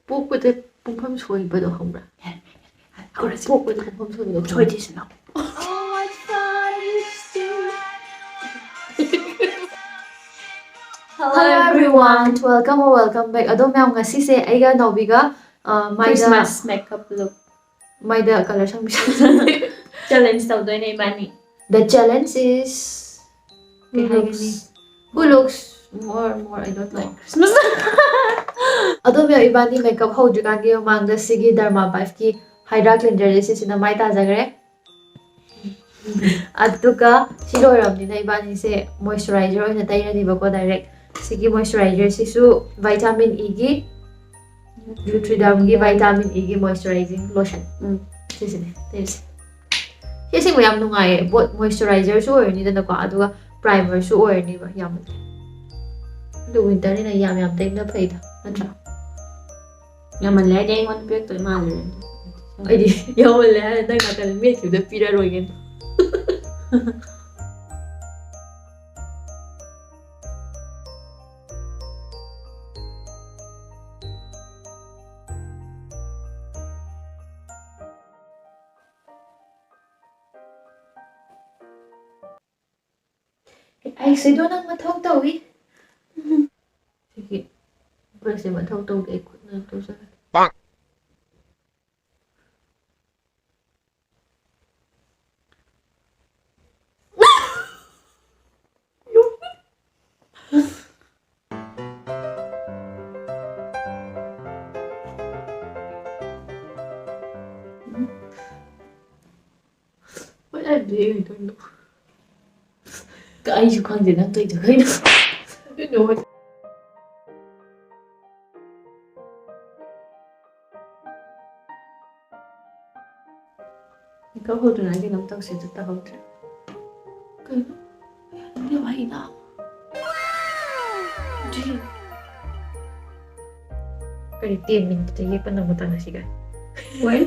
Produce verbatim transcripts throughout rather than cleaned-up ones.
ꯄꯣꯛꯄꯗ ꯄꯨꯡꯐꯝ ꯁꯣꯏꯕꯗꯣ ꯈꯪꯕ꯭ꯔꯥ? ꯍꯧꯔꯁꯤ꯫ ꯄꯣꯛꯄꯗ ꯄꯨꯡꯐꯝ ꯁꯣꯏꯕꯗꯣ ꯈꯪꯕ꯭ꯔꯥ? ꯁꯣꯏꯗ꯭ꯔꯤꯁꯤꯅꯣ꯫ Hello everyone, welcome or welcome back. ꯑꯗꯣ ꯃꯌꯥꯝ, ꯉꯁꯤꯁꯦ ꯑꯩꯒ ꯅꯥꯎꯕꯤꯒ ꯑ, ꯃꯥꯏꯗ Christmas makeup look ꯃꯥꯏꯗ ꯀꯂꯔ ꯁꯪꯕꯤꯁꯦ challenge ꯇꯧꯗꯣꯏꯅꯦ ꯏꯕꯥꯅꯤ꯫ The challenge is ꯀꯩ ꯍꯥꯏꯒꯅꯤ? Who looks more more I don't like Christmas. ꯑꯗꯣ ꯃꯌꯥꯝ, ꯏꯕꯥꯅꯤ ꯃꯦꯀꯞ ꯍꯧꯗ꯭ꯔꯤꯀꯥꯟꯒꯤ ꯃꯃꯥꯡꯗ ꯁꯤꯒꯤ Derma Bifeꯀꯤ Hydra Cleanser ꯁꯤꯁꯤꯅ ꯃꯥꯏ ꯇꯥꯖꯈ꯭ꯔꯦ꯫ ꯑꯗꯨꯒ ꯁꯤ ꯂꯣꯏꯔꯕꯅꯤꯅ ꯏꯕꯥꯅꯤꯁꯦ moisturizer ꯑꯣꯏꯅ ꯇꯩꯔꯅꯤꯕꯀꯣ, direct꯫ ꯁꯤꯒꯤ moisturizer ꯁꯤꯁꯨ vitamin Eꯒꯤ, Nutridermꯒꯤ vitamin Eꯒꯤ moisturizing lotion꯫ ꯎꯝ꯫ ꯁꯤꯁꯤꯅꯦ ꯇꯩꯔꯤꯁꯦ꯫ ꯁꯤ ꯑꯁꯦꯡꯕ ꯌꯥꯝ ꯅꯨꯡꯉꯥꯏꯌꯦ꯫ Both moisturizerꯁꯨ ꯑꯣꯏꯔꯅꯤꯗꯅꯀꯣ, ꯑꯗꯨꯒ primerꯁꯨ ꯑꯣꯏꯔꯅꯤꯕ ꯌꯥꯝꯅ꯫ ꯑꯗꯨ winterꯅꯤꯅ ꯌꯥꯝ ꯌꯥꯝ ꯇꯩꯕꯅ ꯐꯩꯗ, ꯅꯠꯇ꯭ꯔꯥ? ꯌꯥꯝꯃꯜꯂꯦ ꯍꯥꯏꯗꯤ ꯑꯩꯉꯣꯟꯗ ꯄꯤꯔꯛꯇꯣꯏ ꯃꯥꯜꯂꯨꯔꯦ꯫ ꯑꯩꯗꯤ ꯌꯥꯝꯃꯜꯂꯦ ꯍꯥꯏꯔ ꯅꯪ ꯅꯥꯀꯟꯗ ꯃꯦꯠꯈꯤꯕꯗ ꯄꯤꯔꯔꯣꯏꯒꯦ꯫ ꯑꯩꯁꯤꯗꯣ ꯅꯪ ꯃꯊꯧ ꯇꯧꯏ꯫ ꯁꯤꯒꯤ brushꯁꯦ ꯃꯊꯧ ꯇꯧꯗꯦ, ꯑꯩ ꯈꯨꯠꯅ ꯑꯗꯨꯝ ꯇꯧꯖꯔꯒꯦ꯫ What are you doing? ꯑꯩꯁꯨ ꯈꯪꯗꯦ ꯅꯪ ꯇꯧꯏꯗꯣ ꯀꯩꯅꯣ꯫ ꯑꯗꯨꯗꯣ ꯃꯦꯀꯞ ꯍꯧꯗ꯭ꯔꯤꯉꯩ ꯀꯩꯅꯣꯝ ꯇꯧꯁꯦ, ꯑꯗꯨ ꯇꯧꯍꯧꯗ꯭ꯔꯦ꯫ ꯀꯩꯅꯣ? ꯑꯦ, ꯅꯪꯒꯤ ꯋꯥꯍꯩꯅ? ꯀꯔꯤ ten minute ꯌꯦꯛꯄ ꯅꯪꯕ ꯇꯥꯟꯅꯁꯤꯒ? ꯍꯣꯏ꯫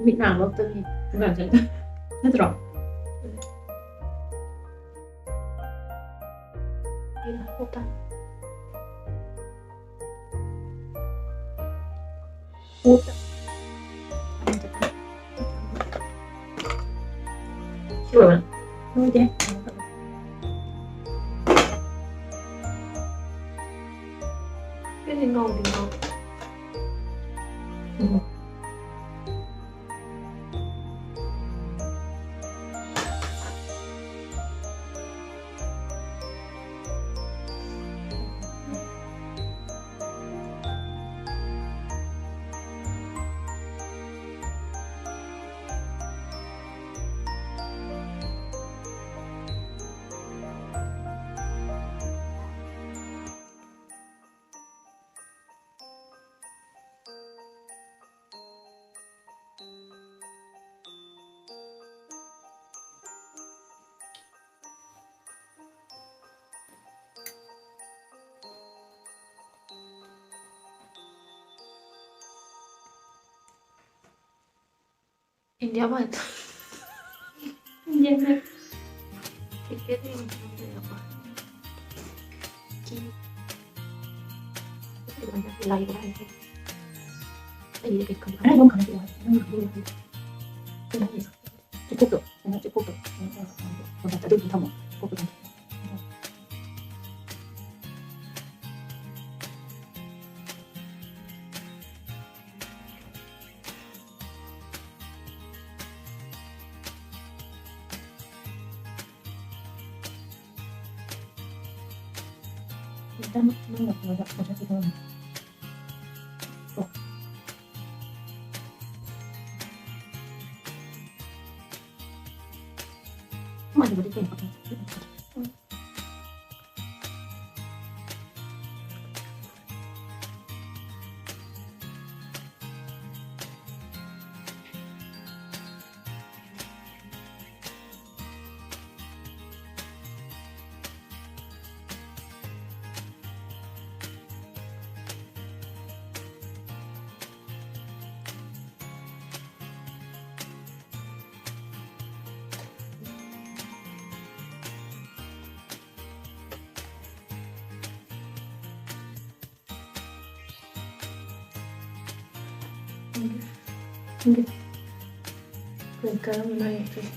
ꯃꯤꯠ ꯅꯥꯕ ꯑꯝꯇ ꯃꯤ ꯅꯠꯇ꯭ꯔꯣ? ꯃꯤꯠ ꯅꯥꯕ ꯇꯥꯟꯅ꯫ ꯁꯤ ꯑꯣꯏꯕ꯭ꯔꯥ? ꯂꯣꯏꯗꯦ꯫ ꯁꯤꯗꯤ ꯉꯧꯗꯤ ꯉꯧ꯫ ꯎꯝ꯫ ꯏꯟꯗꯤꯌꯥ ꯃꯥꯜꯂꯦ꯫ ꯏꯟꯗꯤꯌꯥ ꯃꯥꯜꯂꯦ꯫ ꯇꯤꯀꯦꯠ ꯌꯦꯡꯕ ꯆꯠꯂꯦꯀꯣ꯫ ꯀꯤ-, ꯂꯩꯕ ꯍꯥꯏꯁꯦ꯫ ꯑꯩꯗꯤ ꯀꯩ ꯈꯪꯗꯦ꯫ ꯆꯤꯛꯄꯣꯛꯇꯣ, ꯀꯩꯅꯣ, ꯆꯤꯛꯄꯣꯛꯇꯣ, ꯀꯩꯅꯣ ꯇꯧꯔꯒ ꯊꯝꯃꯣ꯫ ꯑꯗꯨ ꯑꯗꯨꯝ ꯊꯝꯃꯣ꯫ ꯆꯤꯛꯄꯣꯛꯇꯣ ꯊꯝꯃꯣ꯫ ꯀꯔꯝꯕꯅꯣ ꯌꯦꯡꯗꯣꯏꯁꯦ?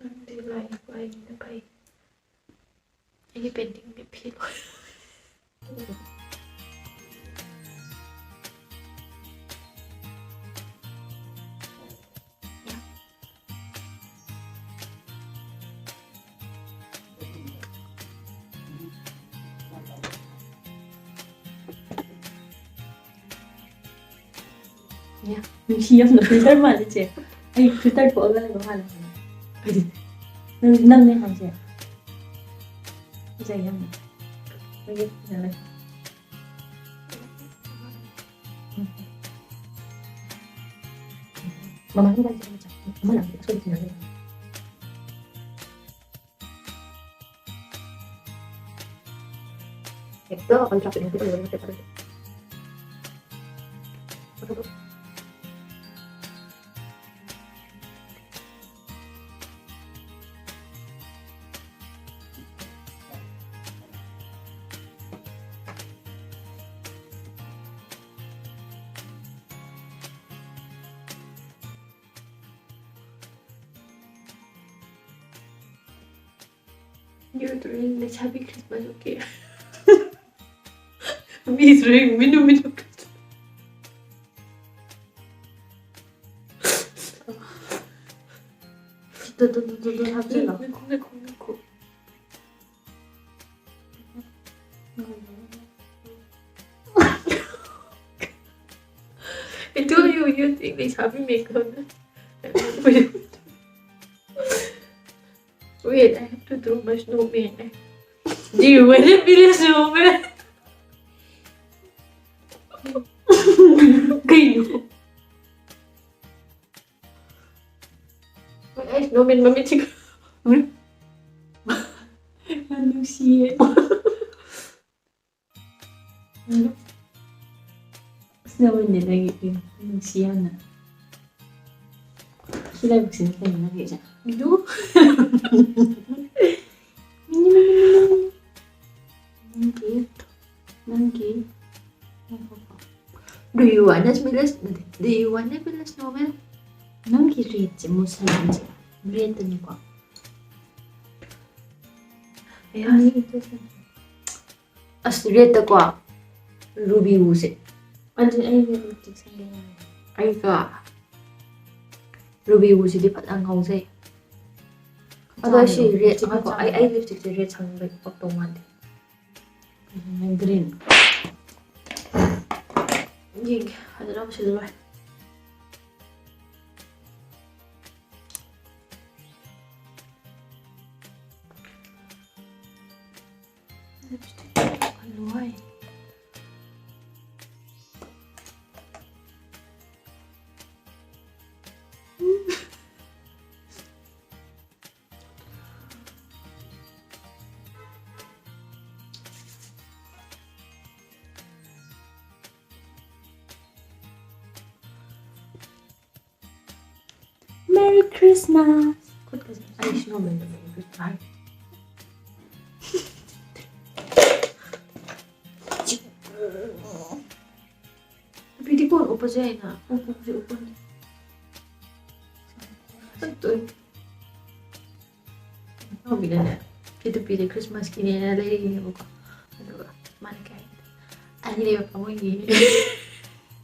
ꯅꯪꯗꯤ ꯂꯥꯏ ꯌꯦꯛꯄ ꯍꯩꯕꯅꯤꯅ ꯐꯩ꯫ ꯑꯩꯒꯤ painting ꯗꯤ ꯐꯤ ꯂꯣꯏ꯫ ꯌꯥ, ꯅꯨꯡꯁꯤ ꯌꯥꯝꯅ꯫ Filter ꯃꯥꯜꯂꯦ, ꯆꯦ꯫ ꯑꯩ filter ꯊꯣꯛꯑꯒ ꯂꯩꯕ ꯃꯥꯜꯂꯦ꯫ ꯍꯥꯏꯗꯤ, ꯅꯪ, ꯅꯪꯅꯦ ꯍꯥꯏꯁꯦ꯫ ꯐꯖꯩ ꯌꯥꯝꯅ꯫ ꯑꯩꯒꯤ ꯐꯖꯔꯦ꯫ ꯃꯃꯥꯡꯒꯤ ꯋꯥꯔꯤꯁꯦ ꯃꯆꯥ ꯑꯃ ꯂꯥꯛꯑꯦ, ꯑꯁꯣꯏꯕ ꯊꯦꯡꯅꯈ꯭ꯔꯦ꯫ ꯍꯦꯛꯇ ꯑꯜꯇ꯭ꯔꯥ ꯐꯤꯠꯅꯦꯁꯀꯤ ꯇꯧꯕ ꯅꯠꯇꯦ꯫ You're doing ꯂꯩꯁꯥꯕꯤ Christmas, okay? ꯃꯤ ꯗ꯭ꯔꯣꯌꯤꯡ ꯃꯤꯅꯨ ꯃꯤꯅꯨ꯫ ꯇꯨ, ꯇꯨ, ꯇꯨ, ꯇꯨ, ꯇꯨ ꯍꯥꯞꯆꯤꯜꯂꯣ꯫ ꯉꯥꯏꯈꯣ, ꯉꯥꯏꯈꯣ, ꯉꯥꯏꯈꯣ꯫ I told you, you think ꯂꯩꯁꯥꯕꯤ makeup ꯅ꯫ Wait, I have to draw my snowman. Do you want to be a snowman? ꯀꯩꯅꯣ? ꯑꯩ snowman ꯃꯃꯤꯠꯁꯤꯒ꯫ ꯌꯥꯝ ꯅꯨꯡꯁꯤꯌꯦ꯫ ꯎꯝ꯫ ꯑꯁ, ꯅꯪꯉꯣꯟꯗ ꯂꯩꯔꯤꯛ ꯅꯨꯡꯁꯤ ꯌꯥꯝꯅ꯫ ꯁꯤ ꯂꯥꯏꯕꯛꯁꯤꯅ ꯀꯩꯅꯣ ꯅꯪꯒꯤꯁꯦ? ꯑꯗꯨ꯫ ꯅꯪꯒꯤ, ꯅꯪꯒꯤ, ꯉꯥꯏꯈꯣꯀꯣ꯫ Do you wanna village? ꯅꯠꯇꯦ, do you wanna village novel? ꯅꯪꯒꯤ ꯔꯦꯠꯁꯦ ꯃꯨꯁꯜꯃꯥꯟꯁꯦ ꯔꯦꯠꯇꯅꯤꯀꯣ꯫ ꯑꯩ ꯑꯁ, ꯔꯦꯠꯇꯀꯣ ꯔꯨꯕꯤ ꯎꯁꯦ꯫ ꯑꯗꯨ ꯑꯩ ꯔꯦꯠ ꯂꯤꯞꯁꯇꯤꯛ ꯁꯪꯒꯦ ꯇꯧꯕꯅꯦ꯫ ꯑꯩꯒ ꯔꯨꯕꯤ ꯎꯁꯤꯗꯤ ꯐꯖꯅ ꯉꯥꯎꯖꯩ꯫ ꯑꯗꯣ ꯑꯩ ꯁꯤ ꯔꯦꯠ, ꯉꯥꯏꯈꯣ, ꯑꯩ, ꯑꯩ ꯂꯤꯞꯁꯇꯤꯛꯁꯦ ꯔꯦꯠ ꯁꯪꯕ ꯄꯛꯇꯧ ꯃꯥꯟꯗꯦ꯫ ꯒ꯭ꯔꯤꯟ꯫ ꯌꯦꯡꯒꯦ, ꯐꯖꯅ ꯑꯃ ꯁꯤꯜꯂꯣꯏ꯫ ꯂꯤꯞꯁꯇꯤꯛ ꯈꯜꯂꯨ ꯍꯥꯏ꯫ Merry Christmas. ꯈꯨꯠꯀꯁꯦ ꯑꯩ ꯁꯤ ꯅꯣꯔꯃꯦꯜꯗ Merry Christmas ꯍꯥꯏ꯫ ꯅꯨꯄꯤꯗꯤ ꯀꯣꯟ ꯎꯞꯄꯁꯨ ꯌꯥꯏꯅ꯫ ꯎꯞꯄꯁꯨ ꯎꯞꯄꯅꯤ꯫ ꯆꯠꯇꯣꯏ꯫ ꯏꯅꯥꯎꯄꯤꯅꯅꯦ, ꯐꯤꯗꯨ ꯄꯤꯔꯦ, ꯈ꯭ꯔꯤꯁꯃꯥꯁꯀꯤꯅꯦꯅ ꯂꯩꯔꯤꯅꯦꯕꯀꯣ꯫ ꯑꯗꯨꯒ ꯃꯥꯅ ꯀꯩ ꯍꯥꯏ? ꯑꯩꯒꯤ ꯂꯩꯕ ꯄꯥꯝꯃꯨꯏꯌꯦ꯫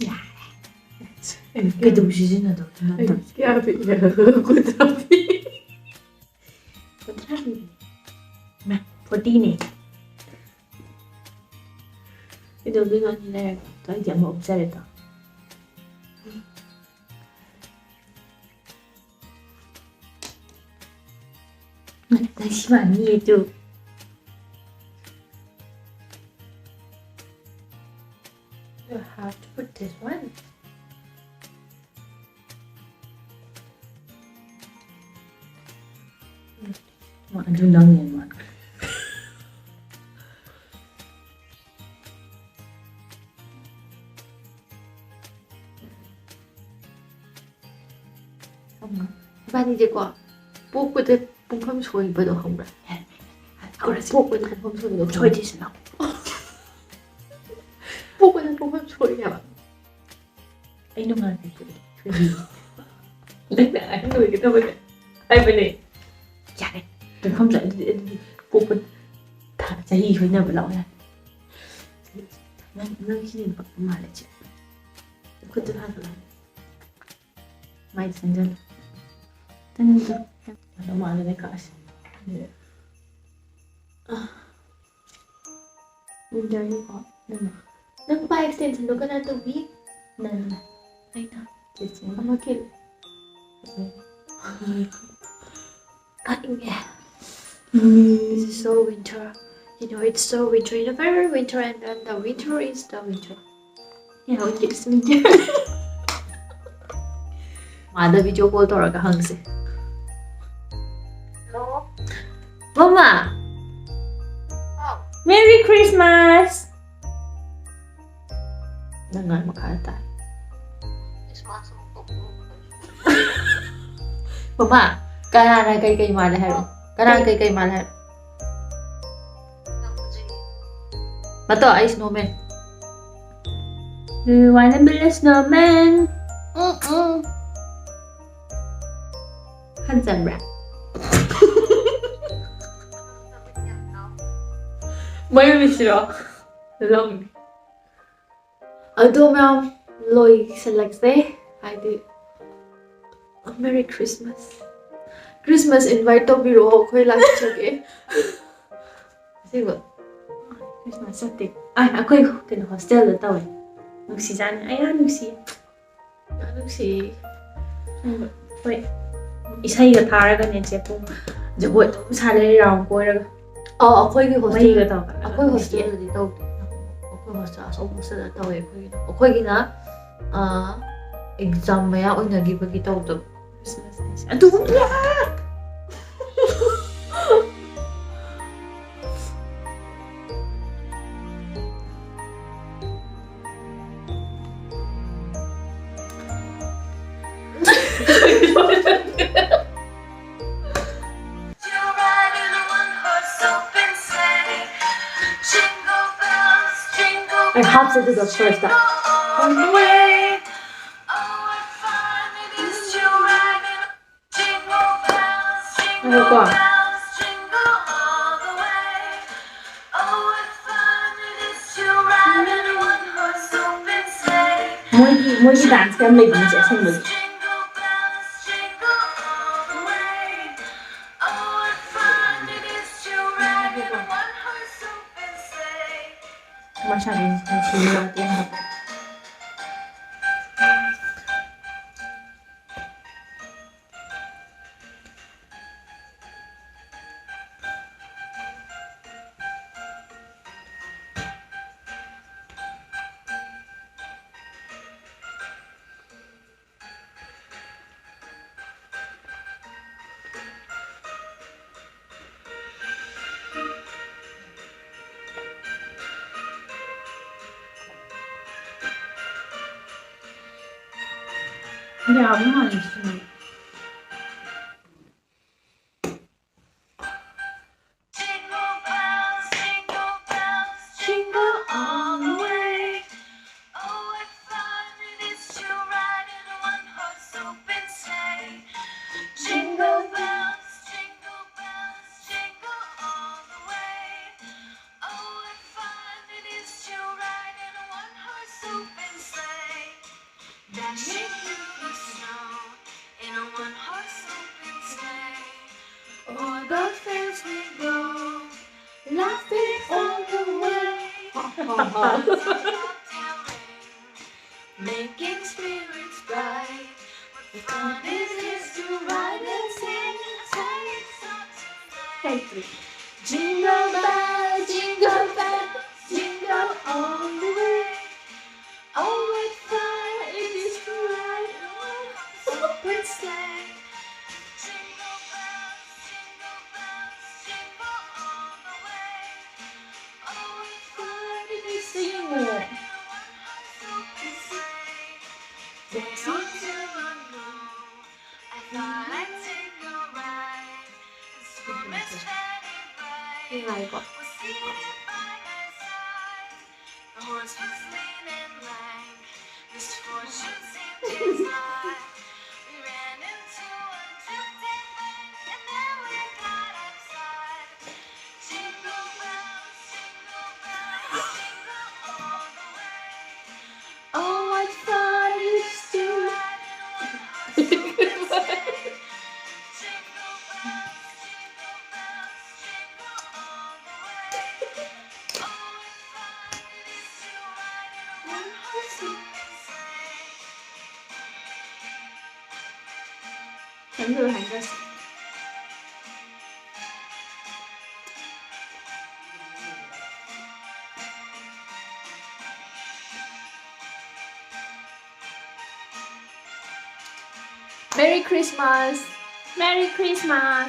ꯌꯥꯔꯦ꯫ ꯀꯩꯗꯧ ꯁꯤꯖꯤꯟꯅꯗꯧ? ꯀꯌꯥ ꯄꯤꯒꯦ? ꯀꯨꯟꯊ꯭ꯔꯥ ꯄꯤ꯫ ꯀꯨꯟꯊ꯭ꯔꯥ ꯄꯤꯕꯅꯦ꯫ ꯃꯥ, ꯐꯣꯔꯇꯤꯅꯦ꯫ ꯀꯩꯗꯧꯗꯣꯏꯅꯣ ꯑꯅꯤ ꯂꯩꯔꯒ? ꯑꯗꯣ ꯑꯩꯗꯤ ꯑꯃ ꯎꯞꯆꯔꯦꯗꯣ꯫ ꯅꯪ ꯁꯤ ꯃꯥꯟꯅꯤꯌꯦ two. You have to put this one. ꯃꯥ ꯑꯗꯨ ꯅꯪ ꯌꯦꯡꯉꯣ꯫ ꯏꯕꯥꯅꯤꯁꯦꯀꯣ, ꯄꯣꯛꯄꯗ ꯄꯨꯡꯐꯝ ꯁꯣꯏꯕꯗꯣ ꯈꯪꯕ꯭ꯔꯥ? ꯍꯧꯔꯁꯤ꯫ ꯄꯣꯛꯄꯗ ꯄꯨꯡꯐꯝ ꯁꯣꯏꯕꯗꯣ ꯈꯪꯕ꯭ꯔꯥ? ꯁꯣꯏꯗꯦꯁꯤꯅ꯫ ꯄꯣꯛꯄꯗ ꯄꯨꯡꯐꯝ ꯁꯣꯏ ꯍꯥꯏꯕ꯫ ꯑꯩ ꯅꯨꯡꯉꯥꯏꯕꯤꯗꯦ꯫ ꯅꯪꯅ ꯑꯍꯟ ꯑꯣꯏꯒꯗꯕꯅꯦ ꯍꯥꯏꯕꯅꯦ꯫ ꯌꯥꯔꯦ꯫ ꯄꯨꯡꯐꯝ ꯁꯣꯏ ꯑꯗꯨꯗꯤ, ꯑꯗꯨꯗꯤ ꯄꯣꯛꯄ ꯊꯥ, ꯆꯍꯤ ꯁꯣꯏꯅꯕ ꯂꯥꯛꯑꯣ ꯌꯥꯔꯦ꯫ ꯅꯪ, ꯅꯪ ꯁꯤꯅ ꯄꯛꯄ ꯃꯥꯜꯂꯦ ꯆꯦ꯫ ꯈꯨꯠꯇ ꯊꯥꯡꯒꯠꯂꯣ꯫ ꯃꯥꯏ ꯆꯪꯖꯜꯂꯣ꯫ ꯆꯪꯖꯜꯂꯣ꯫ ꯑꯗꯣ ꯃꯥꯜꯂꯦ ꯀꯥꯁꯦ꯫ ꯌꯥꯔꯦꯀꯣ? ꯅꯪ, ꯅꯪ ꯄꯥꯏ extensionꯗꯣ ꯀꯅꯥ ꯇꯧꯕꯤ? ꯅꯪꯅ꯫ ꯑꯩꯅ꯫ ꯆꯦꯆꯦ꯫ ꯑꯃ ꯀꯦꯜꯂꯦ꯫ ꯀꯛꯅꯤꯡꯉꯦ꯫ This is so winter. You know, it's so winter in a very winter, and then the winter is the winter. You know, it's winter. ꯃꯥꯗ video call ꯇꯧꯔꯒ ꯍꯪꯁꯦ꯫ Hello. ꯃꯃꯥ! Oh. Merry Christmas! ꯅꯪ ꯉꯥꯡꯕ ꯈꯔ ꯇꯥꯏ꯫ Christmas ꯑꯃꯨꯛ ꯇꯧꯕ. ꯃꯃꯥ, ꯀꯅꯥꯅ ꯀꯩ ꯀꯩ ꯃꯥꯜꯂꯦ ꯍꯥꯏꯔꯣ? ꯀꯅꯥꯅ ꯀꯩ ꯀꯩ ꯃꯥꯜꯂꯦ ꯍꯥꯏꯔꯣ? ꯅꯪ ꯍꯧꯖꯤꯛ ꯃꯇꯣ, ꯑꯩ snowman. Do you wanna build a snowman? ꯎꯝ, ꯎꯝ. ꯍꯟꯖꯟꯕ꯭ꯔꯥ? ꯃꯌꯨꯝ ꯃꯤꯁꯤꯔꯣ? ꯂꯧꯅꯤ꯫ ꯑꯗꯣ ꯃꯌꯥꯝ, ꯂꯣꯏꯁꯤꯜꯂꯛꯁꯦ꯫ ꯍꯥꯏꯗꯤ, Merry Christmas. Christmas invite ꯇꯧꯕꯤꯔꯛꯑꯣ, ꯑꯩꯈꯣꯏ ꯂꯥꯛꯆꯒꯦ꯫ ꯑꯁꯦꯡꯕ꯫ Christmas ꯆꯠꯇꯦ꯫ ꯑ, ꯑꯩꯈꯣꯏ ꯀꯩꯅꯣ hostelꯗ ꯇꯧꯋꯦ꯫ ꯅꯨꯡꯁꯤꯖꯥꯠꯅꯤ꯫ ꯑꯩ ꯌꯥꯝ ꯅꯨꯡꯁꯤ꯫ ꯌꯥꯝ ꯅꯨꯡꯁꯤ꯫ ꯍꯣꯏ꯫ ꯏꯁꯩꯒ ꯊꯥꯔꯒꯅꯦ ꯆꯦ ꯄꯨꯡ ꯖꯒꯣꯏ ꯑꯗꯨꯝ ꯁꯥ ꯂꯩ round ꯀꯣꯏꯔꯒ꯫ ꯑꯥ, ꯑꯩꯈꯣꯏꯒꯤ hostel, ꯃꯩꯒ ꯇꯧꯔꯒ ꯑꯩꯈꯣꯏ hostelꯗꯗꯤ ꯇꯧꯗꯦ꯫ ꯑꯩꯈꯣꯏ hostel, ꯑꯆꯧꯕ hostelꯗ ꯇꯧꯋꯦ ꯑꯩꯈꯣꯏꯒꯤꯅ꯫ ꯑꯩꯈꯣꯏꯒꯤꯅ, ꯑꯥ, exam ꯃꯌꯥ ꯑꯣꯏꯅꯈꯤꯕꯒꯤ ꯇꯧꯗꯕ꯫ Christmas ꯍꯥꯏꯁꯦ ꯑꯗꯨꯒꯨꯝꯕ꯫ ꯍꯥꯞꯁꯦ ꯑꯗꯨꯗꯣ ꯐꯥꯔꯁꯇ꯫ ꯉꯥꯏꯈꯣꯀꯣ꯫ ꯃꯣꯏꯒꯤ, ꯃꯣꯏꯒꯤ ꯗꯥꯟꯁ ꯌꯥꯝ ꯂꯩꯕꯅꯦ ꯁꯤ ꯑꯁꯦꯡꯕꯒꯤ꯫ ꯃꯁꯥꯒꯤ ꯅꯨꯡꯁꯤꯕ ꯃꯇꯦꯡ ꯍꯥꯞꯄ꯫ ꯌꯥꯕ ꯃꯥꯜꯂꯦ ꯁꯤꯅꯦ꯫ Jingle all the way. Oh, what fun it is to ride in a one-horse open sleigh. Jingle bells, jingle bells, jingle all the way. Oh, what fun it is to ride in a one-horse open sleigh. Dashing through the snow in a one-horse open sleigh. O'er the fields we go, laughing all the way. Making spirits bright. What fun it is to ride and sing a sleighing song tonight. Jingle bell, jingle bell, jingle all the way. Oh, what fun it is to ride in a one-horse open sleigh. Jingle bells, jingle bells, jingle all the way. Oh, what fun it is to ride in a one-horse open sleigh. Dancing till unknown. I thought I'd take a ride. The storm is very bright. We'll see it by my side. The Horse was lean and lame. Misfortune seemed his lot. We ran into a drifting lane, and then we got outside. Jingle bells, jingle bells, jingle all the way. Oh, what fun it is to ride in one horse open sleigh. Jingle bells, jingle bells, jingle all the way. Oh, what fun it is to ride in one horse open sleigh. ꯍꯦꯟꯖꯜꯂꯨ, ꯍꯦꯟꯖꯜꯂꯨ꯫ Merry Christmas! Merry Christmas!